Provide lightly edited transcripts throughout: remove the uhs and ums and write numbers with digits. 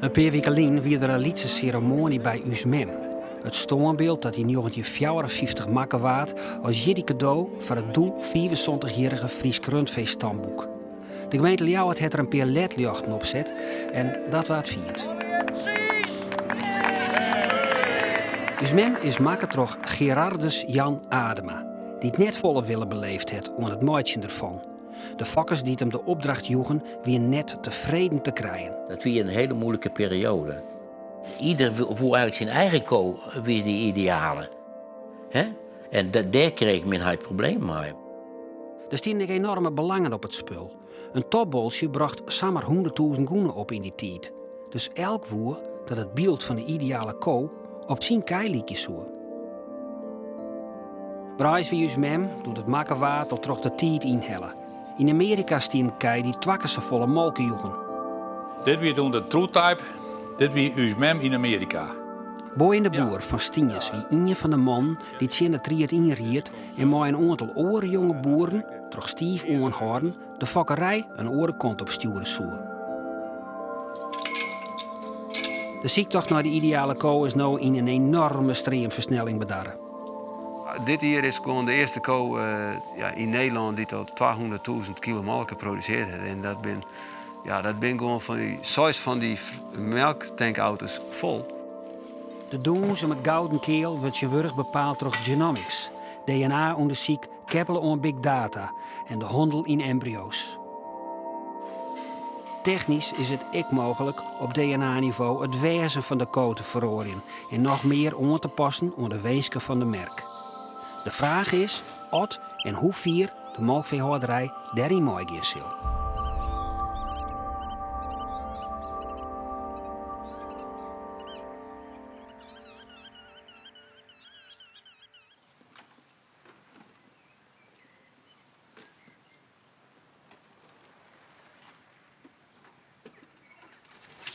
In pear wike lyn wie der in lytse seremoanje by Us Mem. It stânbyld dat yn njoggentjinhûndertfjouwerenfyftich makke waard as jierdeikado foar it doe fiifensantich-jierrige Frysk Rundfeestamboek. De gemeente Ljouwert hat der in pear ledljochten op set en dat waard fierd. Us Mem is makke troch Gerardus Jan Adema, dy't net folle wille beleefd hat oan it meitsjen derfan. De fokkers dy't him de opdracht joegen wienen net tefreden te krijen. Dat wie in hiele moeilike perioade. Ieder woe eigenlik syn eigen ko, wie de ideale. Hè? En dêr kreech myn heit problemen mei. Der stienen ek enorme belangen op it spul. In topboltsje brocht samar hûnderttûzen gûne op yn dy tiid. Dus elk woe dat it byld fan de ideale ko op syn kij lykje soe. Mar eins wie ús mem, doe't it makke waard, al troch de tiid ynhelle. Yn Amearika stienen kij dy't twa kear safolle molke joegen. Dit wie toen de True Type, dit wie ús mem yn Amearika. Boaien de Boer fan Stiens wie ien fan de mannen dy't tsjin de tried ynried en mei in oantal oare jonge boeren, troch stiif oanhâlden, de fokkerij in oare kant op stjoere soe. De syktocht nei de ideale ko is no yn in enorme streamfersnelling bedarre. Dit jier is gewoan de earste ko ja, yn Nederlân dy't al 200.000 kilo molke produsearre hat. En dat bin, ja, dat bin gewoan fan dy seis fan dy melktankauto's fol. De dûns om it gouden keal wurdt tsjintwurdich bepaald troch genomics, DNA-ûndersyk keppele oan big data en de hannel yn embryo's. Technysk is it ek mooglik op DNA-nivo it wêzen fan de ko te feroarjen en noch mear oan te passen oan de winsken fan de merk. De fraach is oft en hoe fier de molkfeehâlderij dêryn meigean sil.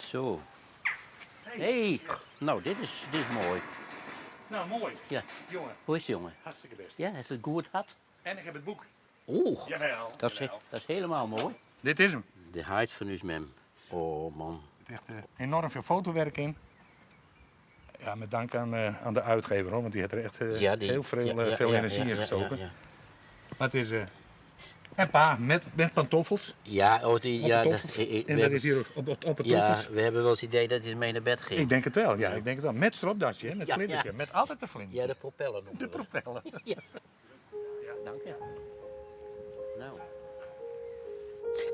Zo. Hey. Nou, dit is, dit is moai. Nou, moai. Ja. Jongen. Hoe is het, jongen? Hartstikke best. Ja, is het goed had? En ik heb het boek. Oeh. Jawel. Dat is, dat is helemaal mooi. Dit is hem. De heit fan ús mem. Oh man. Er zit echt eh, enorm veel fotowerk in. Ja, met dank aan, eh, aan de uitgever, hoor, want die heeft er echt eh, Ja, die, heel veel, ja, eh, ja, veel ja, energie ja, in ja, gestoken. ja, ja. Maar het is... eh, en pa, met, met pantoffels. Ja, oh, die, Op ja, de dat, toffels. ik- ik- en we dat is hebben, hier ook op, op, op de ja, toffels. we hebben wel eens het idee dat hij mee naar bed ging. Ik denk het wel, ja, ik denk het wel. Met stropdasje, hè, met Ja, vlindertje. ja. Met altijd de vlinder. Ja, de propeller noemen De we dat. propeller. Ja. Dank je. Nou.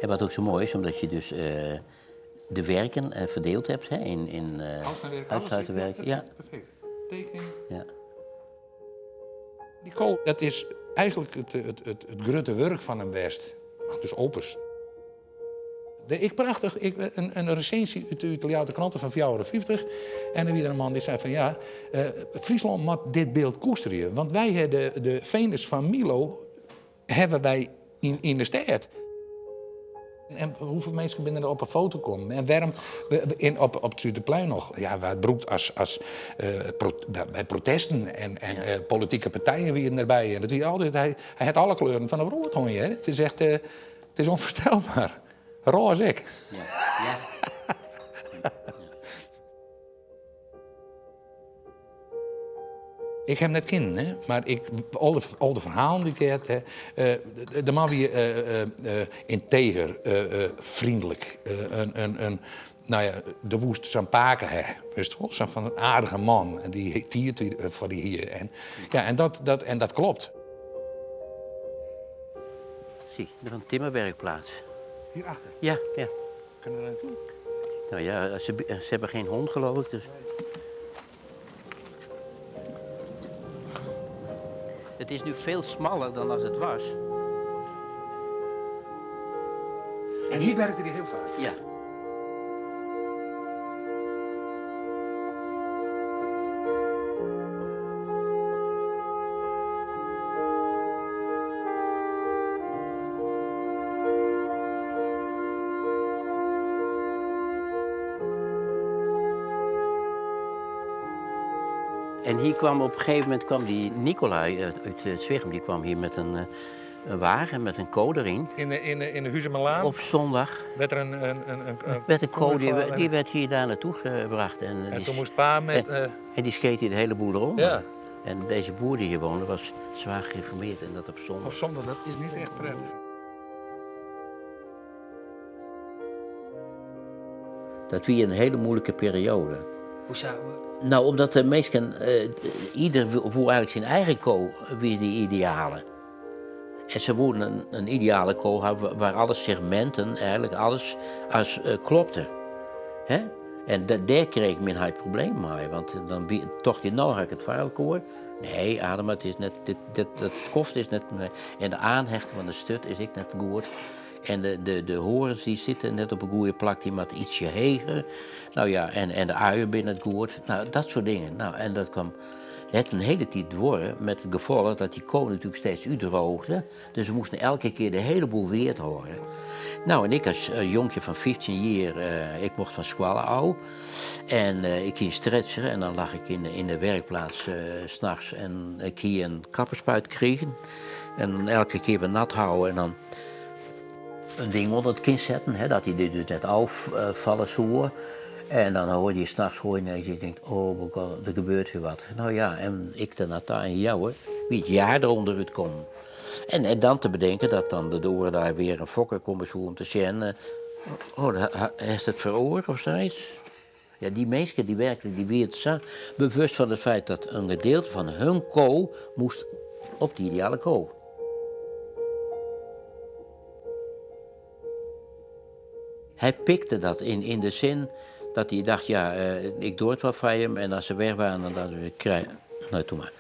En wat ook zo mooi is, omdat je dus eh, de werken eh, verdeeld hebt hè, in, in eh, Uitsluiterwerk, alles. uitsluiterwerk. Ja, Perfect. Tekening. ja. Die kool, dat is eigenlijk het, het, het, het grote werk van hem west. Dus opus. De, ik prachtig, ik, een, een recensie uit de Italiaanse kranten van 54. En er weer een man die zei van ja, eh, Friesland moet dit beeld koesteren. Want wij hebben de, de Venus van Milo hebben wij in, in de stad. En hoeveel mensen binnen er op een foto komen? En waarom we- we- in, op, op het Zuiderplein nog? Ja, waar het broekt als, als, eh, pro- bij bij protesten en, en eh, politieke partijen weer erbij. En dat wie altijd, hij, hij had alle kleuren van de roodhondje. hè. Het is echt eh, het is onvoorstelbaar. Roze ik. Ja. ja. Ik heb net kinderen, hè, maar ik, al, de, al de verhalen die ik heb, hè, eh, de, de man wie eh, eh, eh, integer, eh, eh, vriendelijk, eh, een, een, een, nou ja, de woest zijn paken, hè, wist wel, zo'n van een aardige man. En die tiert hier, eh, voor die hier. En, ja, en dat, dat, en dat klopt. Zie, er is een timmerwerkplaats. Hierachter, Ja, ja. kunnen we daar naartoe? Nou ja, ze, ze hebben geen hond geloof ik, dus... Het is nu veel smaller dan als het was. En hier werkte hij heel vaak. Ja. En hier kwam op een gegeven moment kwam die Nicolai uit, uit Zwichem, die kwam hier met een, eh, Een wagen met een ko erin. In de, in de, in de Huzumerlaan? Op zondag. Werd er een, een, een, een, werd een ko, die, die werd hier daar naartoe gebracht. En, en toen moest pa met... En, en die skeet hier de hele boel eronder. Ja. En deze boer die hier woonde was zwaar geïnformeerd en dat op zondag. Op zondag, dat is niet echt prettig. Dat wie een hele moeilijke periode. Hoe zou... Nou, omdat de meesten, uh, ieder woe eigenlijk zijn eigen ko wie die ideale. En ze wouden een, een ideale ko hebben waar alle segmenten, eigenlijk alles als, uh, klopte. Hè? En daar kreeg men het probleem mee, want dan tocht je nou ga ik het vuilkoor. Nee, Adam, het is net, dit, dit, dat skoft is net, en de aanhechting van de stut is ik net goed. En de, de, de horens die zitten net op een goede plak, die moet ietsje heger. Nou ja, en, en de uien binnen het goed. Nou, dat soort dingen. Nou, en dat kwam het een hele tijd door met het gevolg dat die kool natuurlijk steeds uitdroogde. Dus we moesten elke keer de hele boel weer horen. Nou, en ik als uh, jonkje van 15 jaar, uh, ik mocht van squallen ouw. En uh, ik ging stretchen en dan lag ik in de, in de werkplaats s s'nachts en ik hier een kapperspuit kregen. En dan elke keer weer nat houden en dan een ding onder het kin zetten, hè, dat hij dus net afvallen zou. En dan hoorde je s'nachts hoor je en je denkt, oh god, er gebeurt weer wat. Nou ja, en ik daarna en jou hoor, wie het jaar eronder uitkomt. En, en dan te bedenken dat dan de door daar weer een fokker komt zo om te zien. Oh, is het veroor of zoiets? Ja, die mensen die werkten, die werden zo bewust van het feit dat een gedeelte van hun ko moest op die ideale ko. Hij pikte dat in, in de zin dat hij dacht, ja, uh, ik doe het wel van hem. En als ze weg waren, dan dacht ik, krijg... Nou, doe maar.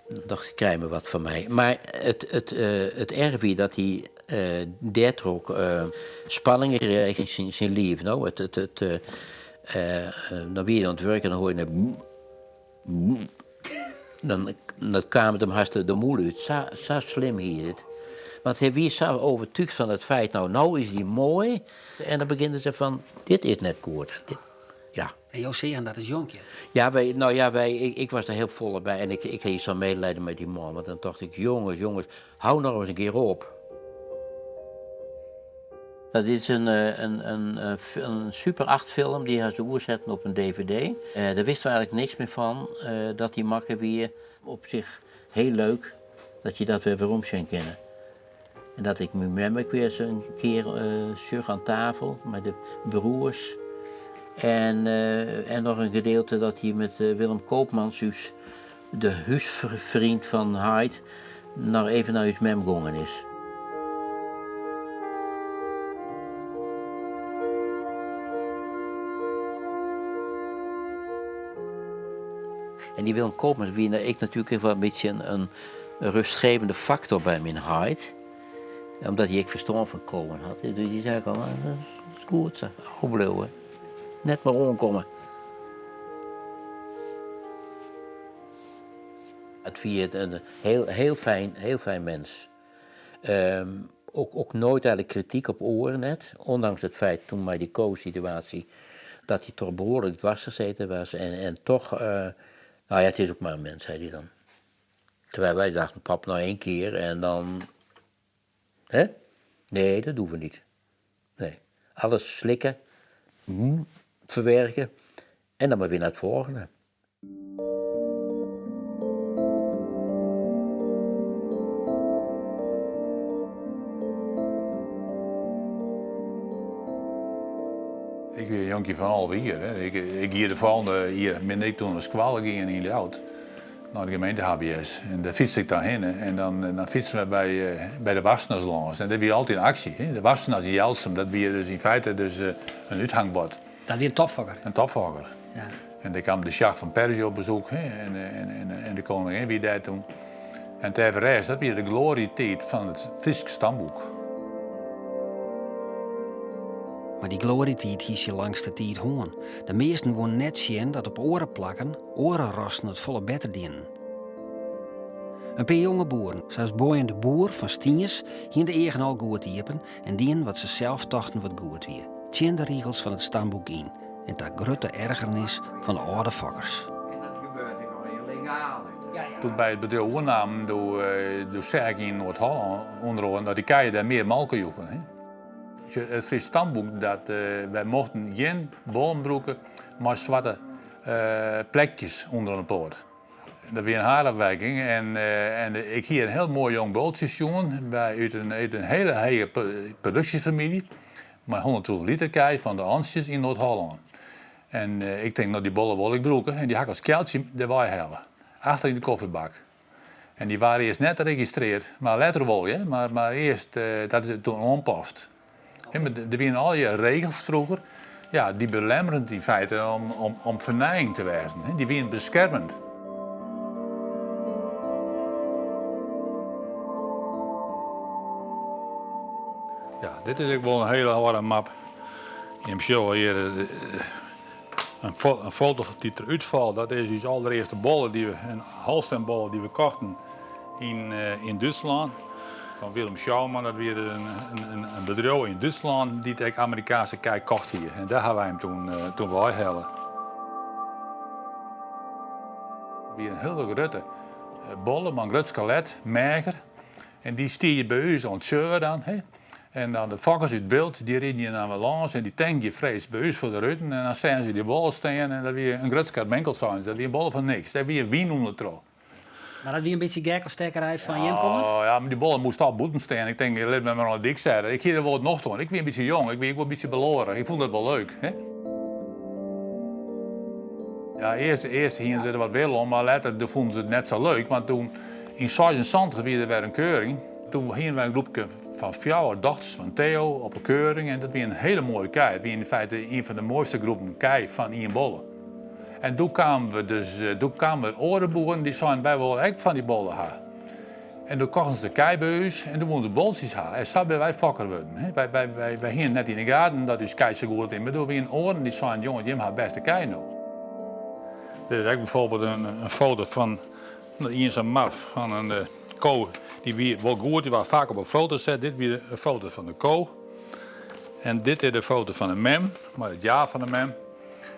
Dan dacht ik, krijg me wat van mij. Maar het, het, uh, het erg dat hij uh, daar ook spanningen kreeg in zijn, zijn lief. Nou, het, het, het, dan weer je aan het werk en dan hoor je een... Dan, dan kwam het hem hartstikke de moel uit. Zo, zo slim hier het. Want hij wie zo overtuigd van het feit, nou, nou is die mooi. En dan beginnen ze van, dit is net goed. Dit, ja. En jou zeggen dat is jonkje? Ja, wij, nou ja, wij, ik, ik was er heel vol bij. En ik, ik had zo'n medelijden met die man. Want dan dacht ik, jongens, jongens, hou nog eens een keer op. Dat is een, een, een, een Super 8 film die hij ze zetten op een dvd. Uh, daar wisten we eigenlijk niks meer van. Uh, dat die makker weer op zich heel leuk, dat je dat weer waarom zou kennen. En dat ik met mem weer eens een keer uh, aan tafel met de broers. En, uh, en nog een gedeelte dat hij met uh, Willem Koopmans, dus de huisvriend van Hyde, nog even naar huis mem gongen is. En die Willem Koopmans, wie ik natuurlijk wel een beetje een, een rustgevende factor bij mijn Hyde omdat hij ik verstand van komen had. Dus die zei al, dat is goed, opbleeuwen. Net maar omkomen. Het viert een heel, heel, fijn, heel fijn mens. Um, ook, ook nooit eigenlijk kritiek op oren net. Ondanks het feit toen bij die co-situatie dat hij toch behoorlijk dwars gezeten was. En, en toch, uh, nou ja, het is ook maar een mens, zei hij dan. Terwijl wij dachten, pap, nou één keer en dan Hè? Nee, dat doen we niet. Nee. Alles slikken, verwerken en dan maar weer naar het volgende. Ik ben een jonkje van alweer. Hè. Ik, ik hier de volgende hier ben ik toen een squal ging in Ljout naar de gemeente HBS. En daar fiets ik daarheen en dan, dan fietsen we bij, bij de Wassenaars langs. En dat weer altijd in actie. Hè. De Wassenaars in Jelsum, dat weer dus in feite dus, een uithangbord. Dat weer een topfokker? Een topfokker. Ja. En daar kwam de Sjah van Perzië op bezoek hè. En, en, en, en de koningin wie daar toen. En ter rest, dat weer de glorietijd van het Frysk stamboek. Maar die glorietijd hies je langs de tijd hoorn. De meesten woon net zien dat op oren plakken, oren het volle beter dienen. Een paar jonge boeren, zoals Boy de Boer van Stiens, hier de eigen al goed diepen en dien wat ze zelf tochten wat goed wie. Tien de regels van het stamboek in en dat grote ergernis van de oude fokkers. En dat gebeurde gewoon legaal. Ja, ja. Doe't wy it bedriuw oernamen, doe seach ik yn Noard-Hollân ûnder oaren dat dy kij dêr mear molke joegen. It Frysk Stamboek, dat wy mochten gjin bollen brûke mei swarte plekjes ûnder oan de poat. Dat wie in haarafwijking en ik hie in hiel moai jong boltsje sjoen by út in hiele hege produksjefamylje mei 100.000 liter kij fan de Antsjes yn Noard-Hollân. En ik tink, no dy bolle wol ik brûke en dy ha ik as kealtsje derwei helle, achter yn de kofferbak. En dy waard earst net registreard, mar letter wol, hear. Mar earst, dat is toen oanpast. Der wiene allegear regels froeger, ja, dy belemmeren yn feite om fernijing te wêzen. Dy wiene beskermend. Ja, dit is ek wol in hiele âlde map. Jim sjogge hjir in foto dy't der útfalt. Dat is ús alderearste bolle, dy we, in Holsteinbolle dy't we kochten yn Dútslân. Fan Willem Schaumann, dat wie in bedriuw yn Dútslân dy't ek Amerikaanske kij kocht hie. En dêr ha wy him toen weihelle. It wie in hiele grutte bolle mei in grut skelet, meager. En dy stie by ús oan it tsjeur dan. En dan de fokkers út Bilt, dy riden hjir dan wer lâns en dy tankje freeds by ús foar de ruten en dan seagen se dy bolle stean en dat wie in grut skarbinkel seinen se, dat wie in bolle fan niks, dêr wie wyn ûnder troch. Mar dat wie in bytsje gek of stekkerij fan jim kant? Ja, mar dy bolle moast al bûten stean. Ik tink, lit my mar oan de dyk sette. Ik hie der wol it nocht oan. Ik wie in bytsje jong, ik wie ek wol in bytsje beloarich. Ik fûn dat wol leuk. Hè. Ja, earst, earst hiene se der wat wille om, mar letter doe fûnen se it net sa leuk, want toen yn 76 wie der wer in keuring. Toen hiene wy in groepke fan fjouwer dochters fan Theo op 'e keuring en dat wie in hiele moaie kij. It wie yn feite ien fan de moaiste groepen kij fan ien bolle. En doe kamen we dus, doe kamen der oare boeren dy seinen wy wolle ek fan dy bolle ha. En doe kochten se de kij by ús en doe woenen se boltsjes ha. En sa binne wy fokker wurden. Wy, wy, wy, wy hienen net yn 'e gaten dat ús kij sa goed wiene, mar doe wienen oaren dy seinen jonges jim ha bêste kij no. Dit is ek bijvoorbeeld in foto fan ien sa'n map fan in ko, dy wie wol goed, dy waard faak op in foto set. Dit wie de foto fan de ko. En dit is de foto fan de mem, mei it jaar fan de mem.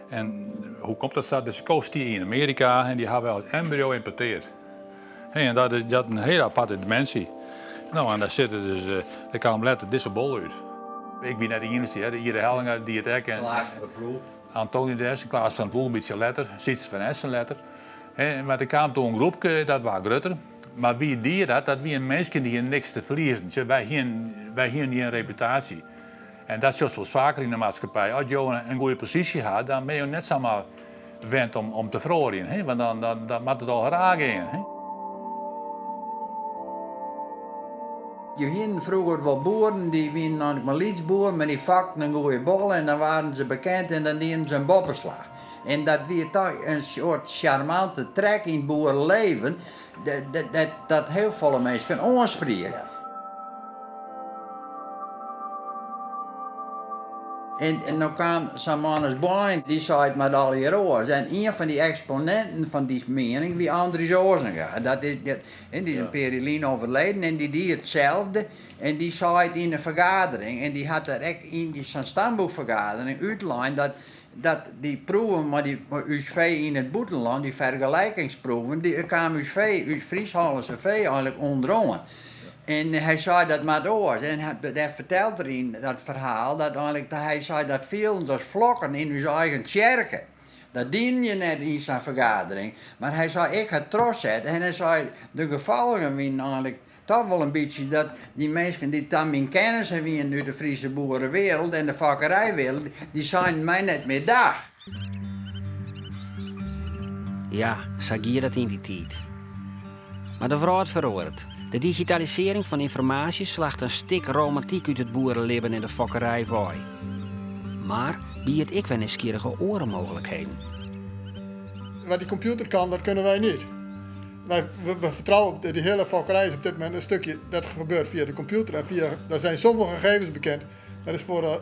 En hoe komt dat sa? Dizze ko stie yn Amearika en dy ha wy as embryo ymporteard. Hey, en dat is dat in hiele aparte dimensy. No, en dêr sitte dus, der kaam letter dizze bol út. Ik wie net de iennichste, hear. De Iere Hellinga die it ek. Klaas van der Ploeg. Antoni Des, Klaas van der Ploeg in bytsje letter, Sytse van Essen letter. Mar der kaam toen in groepke, dat waard grutter. Mar wie die dat? Dat wienen minsken dy hienen niks te ferliezen. Sjoch, wy hienen, wy hienen gjin reputaasje. En dat sjochst wolris faker yn de maatskippij. As jo in goede posysje ha, dan binne jo net samar wend om te feroarjen. Hè? Want dan, dan, dan moat it al raar gean. Hè? Je hienen froeger wol boeren, dy wienen eins mar lytsboer, mar dy fokten in goede bol en dan waarden se bekend en dan dienen se in boppeslach. En dat wie toch in soart sjarmante trek yn it boereleven, dat hiel folle minsken oanspriek. En no kaam sa'n man as Boin, dy sei it moat allegear oars. En ien fan dy eksponinten fan dy miening wie Andries Ozenga. Dat is, dat, dy is in pear jier lyn overleden en dy die itselde. En dy sei it yn in fergadering. En dy hat der ek yn dy sa'n stamboekfergadering útlein dat Dat dy proeven mei dy ús fee yn it bûtenlân, dy fergelikingsproeven, dy kaam ús fee, ús Frysk-Hollânske fee eigenlik ûnderoan. En hy sei dat moat oars. En dêr fertelt er yn dat ferhaal dat eigenlik hy sei dat fielden se as flokken yn ús eigen tsjerke. Dat dienen je net yn sa'n fergadering. Mar hy sei ik ha trochset en hy sei de gefolgen wienen eigenlik Toch wol in bytsje dat dy minsken dy't ta myn kennissen wienen út de Friese boerewereld en de fokkerijwereld, dy seinen my net mear dag. Ja, sa gie dat yn dy tiid. Mar de wrâld feroaret. De digitalisearring fan ynformaasje slacht in stik romantyk út it boerelibben en de fokkerij wei. Mar biedt ek wer nijsgjirrige oare mooglikheden. Wat die computer kan, dat kunnen wij niet. Wij, we, we vertrouwen op de, die hele fokkerij is op dit moment een stukje, dat gebeurt via de computer en via, daar zijn zoveel gegevens bekend. Dat is voor uh,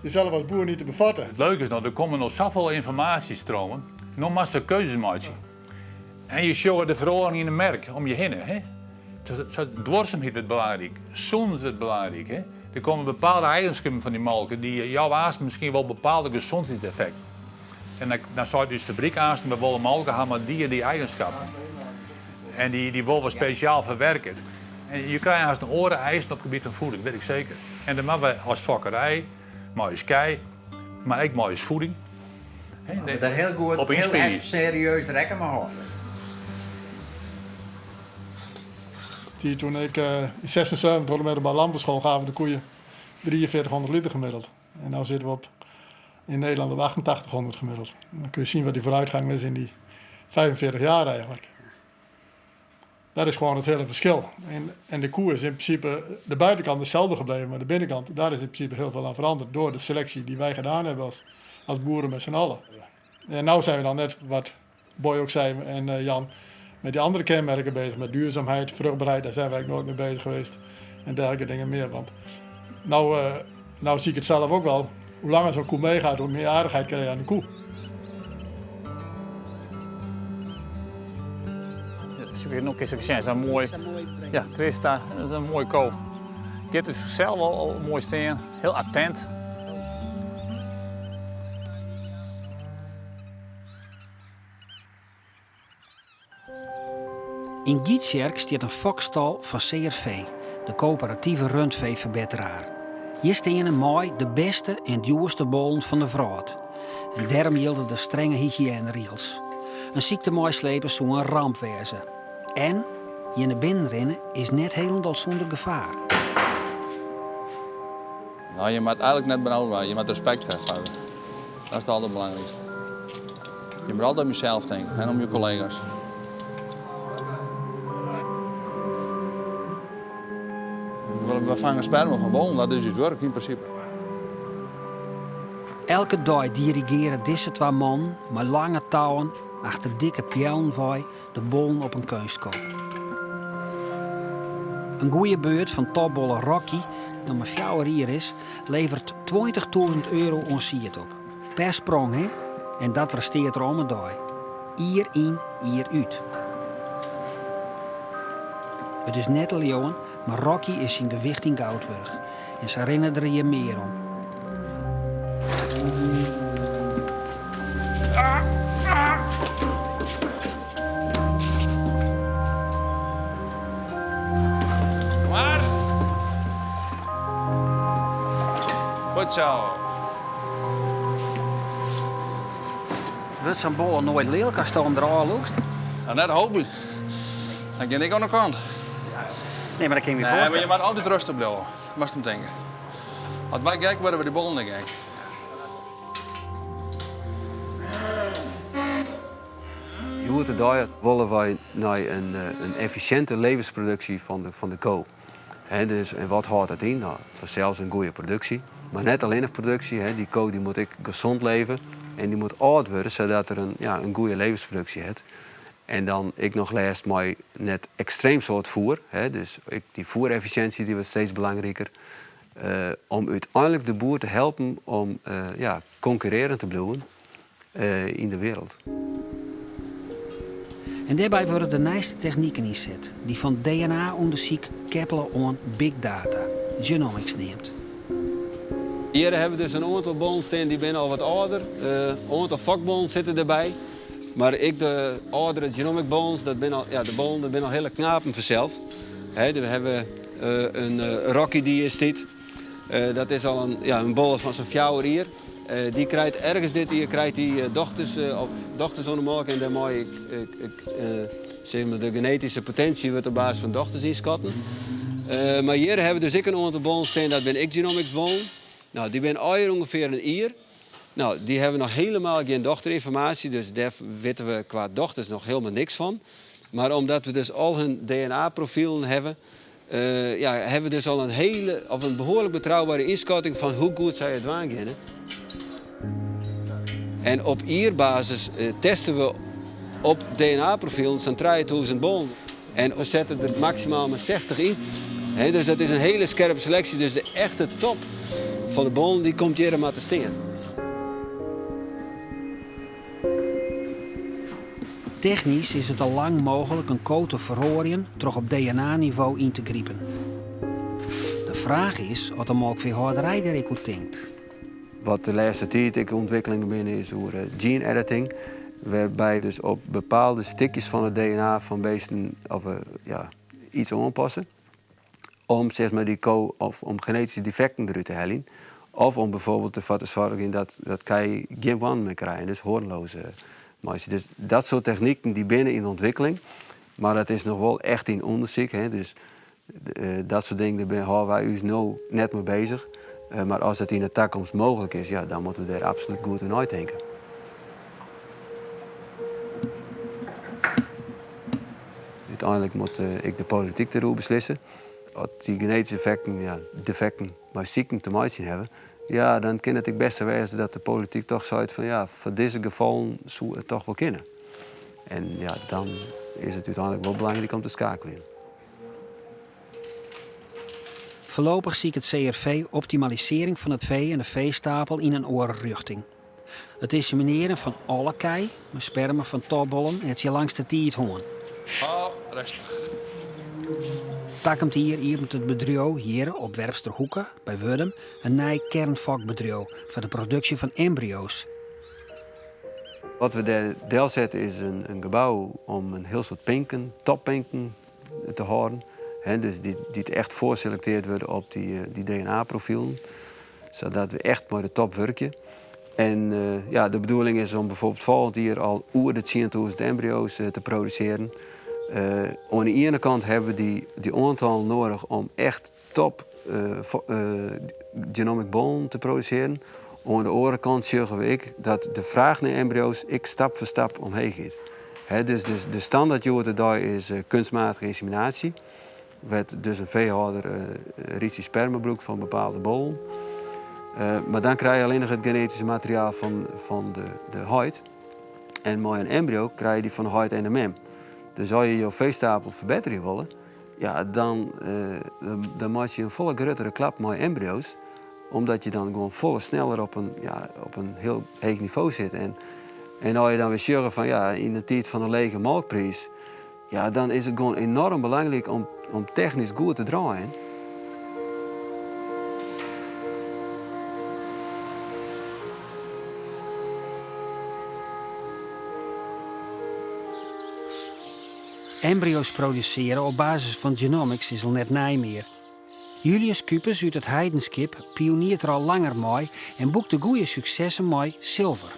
jezelf als boer niet te bevatten. It leuke is no, der komme no safolle ynformaasjestromen, no moatst keuzes meitsje. En je sjogge de feroaring yn de merk om je hinne. Hè? Duorsumheid wurdt belangryk, sûnens wurdt belangryk. Hè? Der komme bepaalde eigenskippen fan dy molke, dy jouwe aanst miskien wol bepaalde gesondheidseffekten. En dan, dan seit ús fabryk aanst, we wolle molke ha mei dy en dy eigenskappen. En dy, dy wolle we spesjaal ferwerke. En je krije hast in oare eisen op it gebiet fan voeding, weet ik zeker. En dan moatte we as fokkerij, mei ús kij, mar ek mei ús voeding. Hè, Daar heel goed, op heel ynspylje. erg serieus rekken mei hâlde. Die, toen ik in 76 op de middelbare landbouwschool gaven de koeien 4300 liter gemiddeld. En nu zitten we op, in Nederland op 8800 gemiddeld. Dan kun je zien wat die vooruitgang is in die 45 jaar eigenlijk. Dat is gewoon het hele verschil. En de koe is in principe, de buitenkant hetzelfde gebleven, maar de binnenkant, daar is in principe heel veel aan veranderd door de selectie die wij gedaan hebben als boeren met z'n allen. En nu zijn we dan net, wat Boy ook zei en Jan, met die andere kenmerken bezig, met duurzaamheid, vruchtbaarheid, daar zijn wij ook nooit mee bezig geweest en dergelijke dingen meer. Want nou zie ik het zelf ook wel, hoe langer zo'n koe meegaat, hoe meer aardigheid krijg je aan de koe. Ja, dat is nog eens een zo'n mooi. Ja, Christa, dat is een mooie ko. Dit is zelf al mooi staan, heel attent. In Gytsjerk stiet in fokstal fan CRV, de coöperatieve rundveeferbetteraar. Hjir steane mei de bêste en djoerste bollen fan de wrâld. En dêrom jilde der strenge hygiëneregels. In sykte meislepe soe in ramp wêze. En hjir nei binnen rinne is net hielendal sûnder gefaar. Nou, je moet eigenlijk net benauwd worden. Je moet respect hebben. Dat is het allerbelangrijkste. Je moet altijd om jezelf denken en om je collega's. We vangen sperma van bollen, dat is het werk in principe. Elke dei dirigearje dizze twa mannen mei lange touwen achter dikke peallen wei de bollen op in keunstko. In goede beurt fan topbolle Rocky, dy't mar 4 jier is, leveret €20.000 oan sied op. Per sprong, hè? En dat prestearret er om 'e dei. Jier yn, jier út. It is net te leauwen, mar Rocky is syn gewicht yn goud wurdich. En sa rinne der hjir mear om. Maar. Goed zo. Wurdt sa'n bolle noait lilk ast him derôf lûkst? Nou, net hoopje. Dan gean ik oan de kant. Nee, mar dat kin ik my Nee, mar foarstelle. je moat altyd rêstich bliuwe. Moatst om tinke. As wy gek wurde, wurde de bollen net gek. Hjoed-de-dei wolle wy nei in effisjinte levensproduksje fan de ko. Hè, dus, en wat hâldt dat yn? Nou, fansels in goede produksje, mar net allinnich produksje. Hè. Dy ko dy moat ek gesond leve en dy moat âld wurde, sadat er ja, in goede levensproduksje hat. En dan ek noch lêst mei net ekstreem soad foer. Hè. Dus ek dy foereffisjinsje dy wurdt steeds belangriker. Om úteinlik de boer te helpen om ja, konkurrearjend te bliuwen yn de wereld. En dêrby wurde de nijste techniken ynset, dy't fan DNA-ûndersyk keppele oan big data, genomics neamd. Hjir hawwe we dus in oantal bollen stean, dy binne al wat âlder. In oantal fokbollen sitte derby. Mar ek de âldere genomic bollen, dat binne al, ja, de bollen, dat binne al hiele knapen fansels. Hè, we hawwe in Rocky dy is dit. Dat is al in, ja, in bolle fan sa'n 4 jier. Dy krijt ergens dit jier krijt dy dochters, of dochters oan de molke en dêrmei ik, zeg maar, de genetyske potinsje wurdt op basis fan dochters ynskatten. Mar hjir hawwe we dus ek in oantal bollen stean, dat binne ek genomics bollen. Nou, dy binne allegear ûngefear in jier. Nou, dy hawwe noch hielendal gjin dochterynformaasje, dus dêr witte we kwa dochters noch hielendal niks fan. Mar omdat we dus al hun DNA-profilen hawwe, ja, hawwe we dus al in hiele, of in behoarlik betroubere ynskatting fan hoe goed sy it dwaan kinne. En op jierbasis teste we op DNA-profilen sa'n 3000 bollen. En we sette der maksimaal mar 60 yn. Hè, dus dat is in hiele skerpe seleksje. Dus de echte top fan de bollen dy komt hjir mar te stean. Technysk is it al lang mooglik in ko te feroarjen troch op DNA-nivo yn te gripen. De fraach is oft de molkfeehâlderij dêr ek oer tinkt. Wat de lêste tiid ek ûntwikkelingen binne is oer gene editing. Wêrby dus op bepaalde stikjes fan it DNA fan bisten of, ja, iets oanpasse. Om sis mar dy ko of om genetyske defekten derút te heljen. Of om bijvoorbeeld derfoar te soargjen dat, dat kij gjin hoarnen mear krije, dus hoornloze meitsje. Dus dat soart techniken dy binne yn ûntwikkeling, mar dat is noch wol echt yn ûndersyk. Hè. Dus dat soart dingen dêr hâlde wy ús no net mei beuzich. Mar as dat yn de takomst mooglik is, ja, dan moatte we dêr absolút goed oer neitinke. Uteinlik moat ek de polityk deroer beslisse. As dy genetyske effekten, ja, defekten mei sykten te meitsjen hawwe, ja, dan kin it ek bêst sa wêze dat de polityk toch seit fan ja, foar dizze gefallen soe it toch wol kinne. En ja, dan is it úteinlik wol belangryk om te skeakeljen. Foarlopich siket it CRV optimalisearring fan it fee en de feestapel yn in oare rjochting. It ynseminearjen fan alle kij mei sperma fan topbollen hat syn langste tiid hân. Oh, rêstich. Takomt jier iepenet it bedriuw hjir op Werpsterhoeke by Wurdum in nij kernfokbedriuw foar de produksje fan embryo's. Wat we dêr delsette is in gebou om in hiel soad pinken, toppinken te hâlden. dus dy't echt foarselektearre wurde op dy DNA-profilen. Sadat we echt mei de top wurkje. En ja, de bedoeling is om bijvoorbeeld folgjend jier al oer de 10.000 embryo's te produsearjen. Oan de iene kant hawwe we dy, dy oantallen nedich om echt top genomic bollen te produsearjen. Oan de oare kant sjogge we ek dat de fraach nei embryo's ek stap foar stap omheech giet. dus de standaard hjoed-de-dei is kunstmatige ynseminaasje. Wêr't dus in feehâlder rytsje sperma brûkt fan bepaalde bollen. Mar dan krije je allinnich it genetyske materiaal fan de heit. En mei in embryo krije je dy fan de heit en de mem. Dus as je jo feestapel ferbetterje wolle, ja, dan, dan meitsje je in folle gruttere klap mei embryo's. Omdat je dan gewoan folle sneller op in, ja, op in hiel heech nivo sitte. En, en as je dan wer sjogge fan ja, yn de tiid fan in lege molkpriis, ja, dan is it gewoan enoarm belangryk om, om technysk goed te draaien. Embryo's produsearje op basis fan genomics is al net nij mear. Julius Kupers út It Heidenskip pioniert der al langer mei en boekte goede suksessen mei Silver.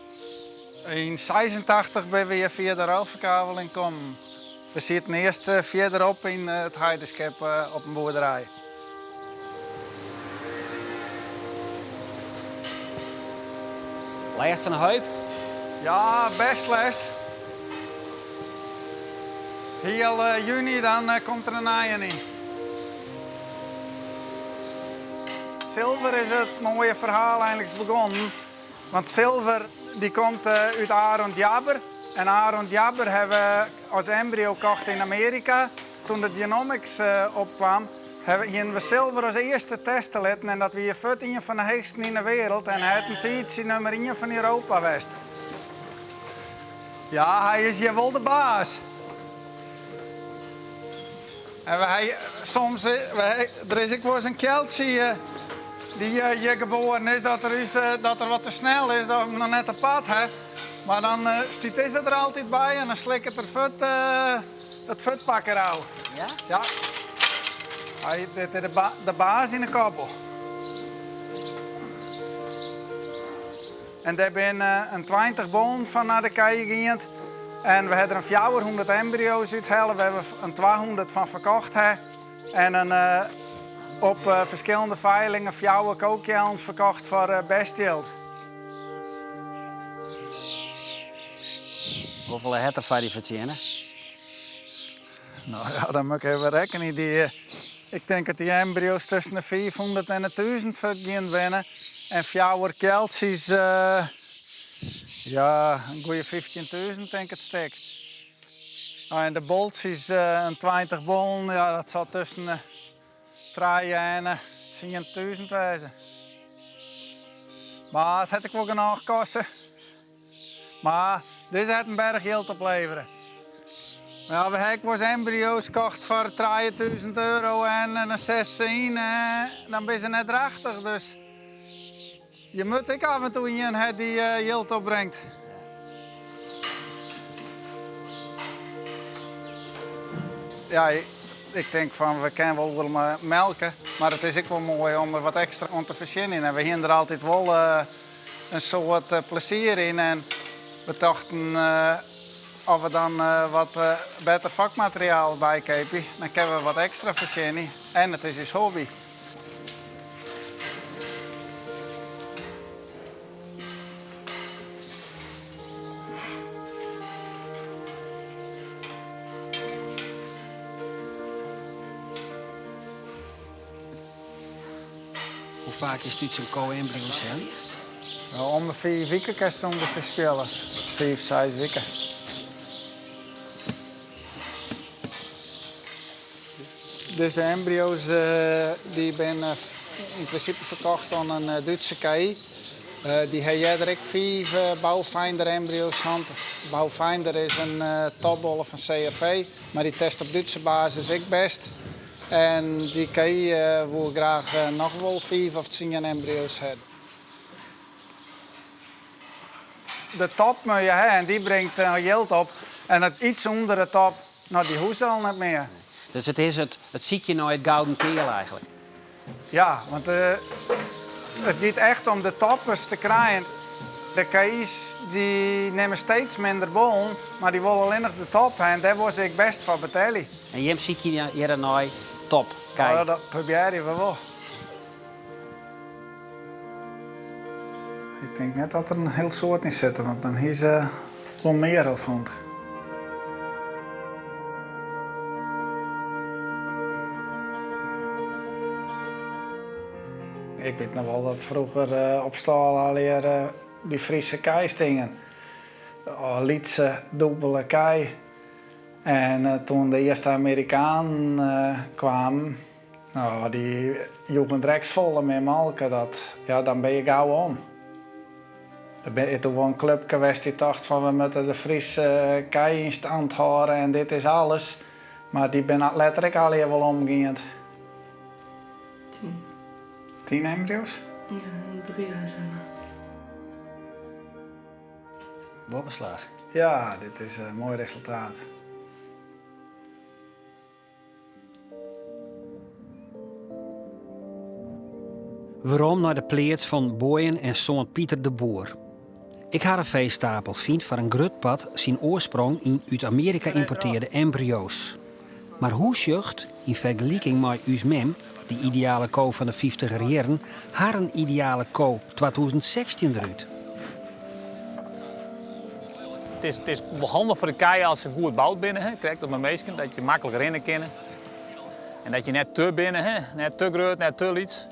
Yn 86 binne we hjir fia de ruilferkaveling kommen. We sieten earst fierderop yn It Heidenskip op in boerderij. Lêst fan de heup? Ja, bêst lêst. Heal juny dan komt der in nijen yn. Silver is it moaie ferhaal einliks begonnen. Want Silver dy komt út Arend Jabber. En Arend Jabber hawwe we as embryo kocht yn Amearika. Toen de genomics opkwam, hiene we Silver as earste teste litten en dat wie fuort ien fan de heechsten yn de wereld en hy hat in tiidsje nummer ien fan Europa west. Ja, hy is hjir wol de baas. En we ha soms, der is ek wolris in kealtsje dy't hjir geboren is, dat er ús, dat er wat te snel is, dat we him noch net te part ha. Mar dan stiet dizze der altyd by en dan slikket er fuort it fuotpak derôf. Ja? Ja. Hy, dit is de, de baas yn de koppel. En dêr binne in 20 bollen fan nei de kij gien. En we ha der in 400 embryo's úthelle, wêr't we in 200 fan ferkocht ha. En in, op ferskillende feilingen fjouwer kokeallen ferkocht foar bêst jild. Hoefolle hat er foar dy fertsjinne? No ja, dan moat ik even rekkenje. Dy, ik tink dat dy embryo's tusken de 500 en de 1000 fuortgien binne. En fjouwer kealtsjes, ja, in goeie 15.000 tink ik it stik. Nou, en de boltsjes, in 20 bollen, ja, dat sil tusken de trije en 10.000 wêze. Mar it hat ek wol genôch koste. Mar dizze hat in berch jild oplevere. Ja, we ha ek wolris embryo's kocht foar 3000 euro en dan setst se yn en dan binne se net drachtich. Dus je moatte ek af en toe ien ha dy't jild opbringt. Ja, ik tink fan we kinne wol oeral melke, mar it is ek wol moai om der wat ekstra oan te fertsjinjen. En we hiene der altyd wol in soad plezier yn en we tochten as we dan wat better fokmateriaal bykeapje, dan kinne we wat ekstra fertsjinje en it is ús hobby. Hoe faak kinst út sa'n ko embryo's helje? Om de fiif wike kinst ûngefear spiele. Fiif, seis wike. Dizze embryo's dy binne yn prinsipe ferkocht oan in Dútse KI. Dy ha earder ek fiif Boufinder embryo's hân. Boufinder is in topbolle fan CRV, mar dy test op Dútse basis ek bêst. En dy KI woe graach noch wol fiif of tsien embryo's hawwe. De top moatte je ha en dy bringt jild op. En it iets ûnder de top, no dy hoecht al net mear. Dus it is it sykjen nei it gouden keal eigentlik? Ja, want it giet echt om de toppers te krijen. De KI's dy nimme steeds minder bollen, mar dy wolle allinnich de top ha en dêr wolle se ek bêst foar betelje. En jim sykje hjir nei top kij? Ja, dat probearje we wol. Ik tink net dat der in hiel soad yn sitte, want dan hie se wol mear al fûn. Ik wit noch wol dat froeger op stâl allegear dy Fryske kij stingen. Lytse, dûbele kij. En toen de earste Amerikanen kwamen, No, dy joegen drekt folle mear molke, dat, ja, dan binne je gau om. Der is doe wol in klupke west dy't tocht fan we moatte de Fryske kij yn stand hâlde en dit is alles. Mar dy binne letter ek allegear wol omgien. Tien. Tien embryo's? Ja, en drie eisellen. Boppeslach. Ja, dit is in moai resultaat. Werom nei de pleats fan Boaien en soan Pieter de Boer. Ek harren feestapel fynt foar in grut part syn oarsprong yn út Amearika ymportearde embryo's. Mar hoe sjocht, yn fergeliking mei ús mem, de ideale ko fan de fyftiger jierren, harren ideale ko 2016 derút? It is, it is wol handich foar de kij as se goed boud binne, hè? Krekt as mei minsken, dat je maklik rinne kinne. En dat je net te binne, hè? Net te grut, net te lyts.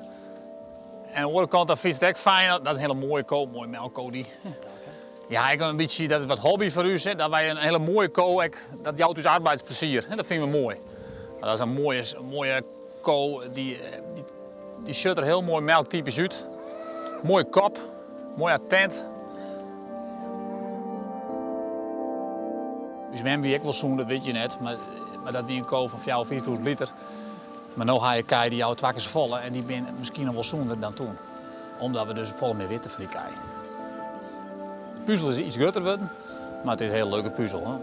En oan de oare kant, dan fynst it ek fijn, dat is in hiele moaie ko, moaie melkko dy. Ja, ek in bytsje, dat is wat hobby foar ús, hè? Dat wy in hiele moaie ko ek, dat jout ús arbeidsplezier, hè? Dat fine we moai. Dat is in moaie, moaie ko, dy, dy, dy sjocht der hiel moai melktypysk út. Moaie kop, moai attent. Us mem wie ek wol sûn, dat wit je net, mar, mar dat wie in ko fan fjouwer, fiiftûzen liter. Mar no ha je kij dy jouwe twa kear safolle en dy binne miskien noch wol sûner dan toen. Omdat we dus folle mear witte fan dy kij. De puzel is iets grutter wurden, mar it is in hiele leuke puzel.